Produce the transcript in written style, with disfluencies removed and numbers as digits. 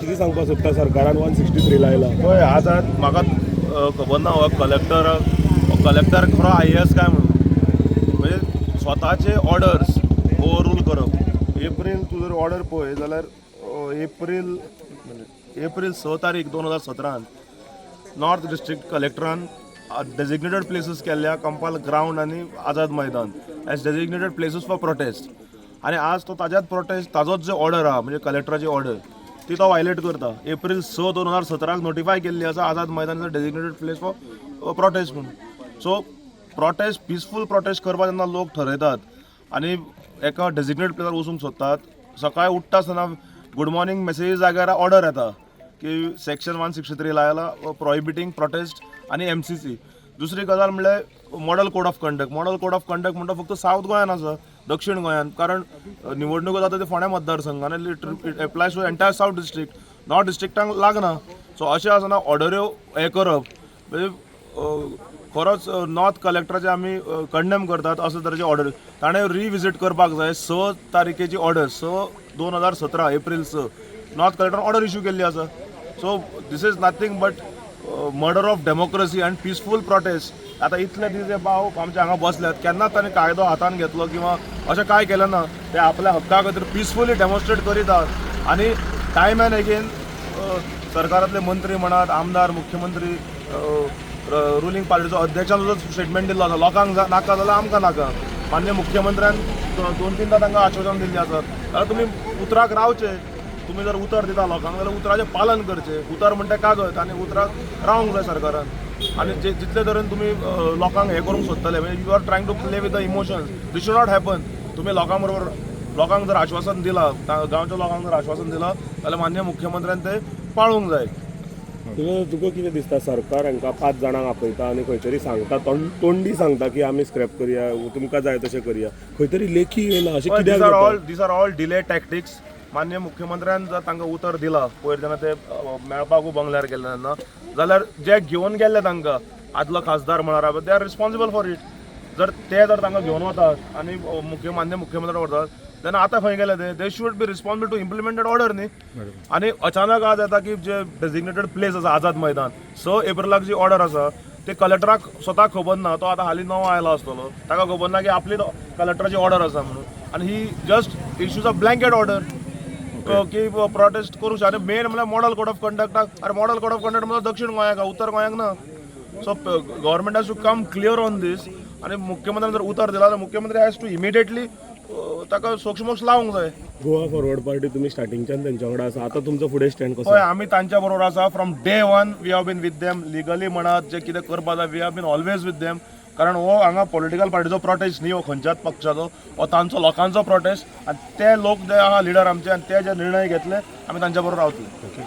कितें सांगपाक सोदता? सरकारान 163 लायला. पळय, आज म्हाका खबर ना हो कलेक्टर, कलेक्टर खरो आयएएस काय म्हणून. म्हणजे स्वताचे ऑर्डर्स ओवर रूल करप. एप्रील तूं जर ऑर्डर पळय जाल्यार एप्रील एप्रील 6 तारीख 2017न नॉर्थ डिस्ट्रिक्ट कलेक्टरान डेजिग्नेटेड प्लेसीस केल्ल्या कंपाल ग्रावंड आनी Azad Maidan as designated places for protest. आनी आज तो ताज्याच प्रोटेस्ट, ताजोच जे ऑर्डर आहा, म्हणजे कलेक्टराची ऑर्डर, ती तो वायलेट करता. एप्रील 6 2017क नोटिफाय केल्ली आसा Azad Maidan is a designated place for protest म्हणून. सो प्रोटेस्ट, पिसफूल प्रोटेस्ट करपाक जेन्ना लोक ठरयतात आनी एका डेजिग्नेटेड प्लेसार वचूंक सोदतात, सकाळी उठ्ठा आसतना गुड मॉर्निंग मेसेजी जाग्यार ऑर्डर येता की सेक्शन 163 लायला प्रोहिबिटींग प्रोटेस्ट आनी एमसीसी. दुसरी गजाल म्हणल्यार model code of conduct. Model code of conduct म्हणटा फक्त सावथ गोंयान आसा, दक्षिण गोंयान, कारण निवडणुको जाता ते फोंड्या मतदारसंघान, it applies to entire south district, north डिस्ट्रिक्टांक लागना. सो अशें आसतना ऑर्डऱ्यो हें करप म्हणजे खरोच नॉर्थ कलेक्टराचे आमी कंडेम करतात. अशे तरेचे ऑर्डर ताणें रिविजीट करपाक जाय. 6 तारखेची ऑर्डर, 6/2017, एप्रील 6 नॉर्थ कलेक्टरान ऑर्डर इश्यू केल्ली आसा. So this is nothing but murder of democracy and peaceful protest. आतां इतले दीस हे भाव आमचे हांगा बसल्यात, केन्नाच तांणी कायदो हातान घेतलो किंवा अशें कांय केलें ना. ते आपल्या हक्का खातीर पिसफुली डेमॉन्स्ट्रेट करीत आहात आनी टायम अँड अगेन सरकारांतले मंत्री म्हणात, आमदार, मुख्यमंत्री, रुलींग पार्टीचो अध्यक्षान सुद्दां स्टेटमेंट दिल्लो आसा, लोकांक नाका जाल्यार आमकां नाका. मान्य मुख्यमंत्र्यान दोन तिनदां तांकां आश्वासन दिल्लें आसा. जाल्यार तुमी उतराक रावचे. तुमी जर उतर दिता लोकांक जाल्यार उतराचें पालन करचें. उतर म्हणटा कागद आनी उतराक रावंक जाय सरकारान. आनी जे जितले तरेन तुमी लोकांक हें करूंक सोदतले, म्हणजे you are trying to play with the emotions, this should not happen. तुमी लोकां बरोबर, लोकांक जर आश्वासन दिलां, गांवच्या लोकांक जर आश्वासन दिलां जाल्यार मान्य मुख्यमंत्र्यान तें पाळूंक जाय. तुका कितें दिसता, सरकार हांकां पांच जाणांक आपयता आनी खंय तरी सांगता, तोंडी सांगता की आमी स्क्रॅप करया, तुमकां जाय तशें करया, खंय तरी लेखी येयना, अशें कित्याक these are जाता? All these are all delay tactics. मान्य मुख्यमंत्र्यान जर तांकां उतर दिलां पयर जेन्ना ते मेळपाक बंगल्यार गेल्ले तेन्ना, जाल्यार जे घेवन गेल्ले तांकां, आदलो खासदार म्हळ्यार, they are responsible for it. जर ते जर तांकां घेवन वतात आनी मान्य मुख्यमंत्री व्हरतात तेन्ना आतां खंय गेले ते? They should be responsible to implement that order न्ही. आनी अचानक आज येता की जे डेजिग्नेटेड प्लेस आसा आझाद मैदान, 6 एप्रिलाक जी ऑर्डर आसा ते कलेक्टराक स्वताक खबर ना. तो आतां हालीं नवो आयला आसतलो, ताका खबर ना की आपली कलेक्टराची ऑर्डर आसा म्हणून. आनी he just issues a blanket order की प्रोटेस्ट करूंक शकता. आनी मेन म्हणल्यार मॉडल कोड ऑफ कंडक्टाक, अरे, मॉडल कोड ऑफ कंडक्ट म्हणल्यार दक्षिण गोंयाक, उत्तर गोंयाक ना. So government has to come clear on this. आनी मुख्यमंत्र्यान जर उतर दिला जाल्यार मुख्यमंत्री हॅज टू इमिडिएटली ताका सोक्षमोक्ष लावंक जाय. गोवा फॉरवर्ड पार्टी, तुमी स्टार्टिंगच्यान तेंच्या वांगडा आसा. आतां तुमचो फुडें स्टँड कसो? हय, आमी तांच्या बरोबर आसा. From day one we have been with them. Legally म्हणात, जे कितें करपा जाय, we have been always with them. कारण हो हांगा पॉलिटिकल पार्टीचो प्रोटेस्ट न्ही, हो खंयच्याच पक्षाचो, हो तांचो लोकांचो प्रोटेस्ट. आनी ते लोक जे आहा लिडर आमचे आनी ते जे निर्णय घेतले, आमी तांच्या बरोबर रावतले.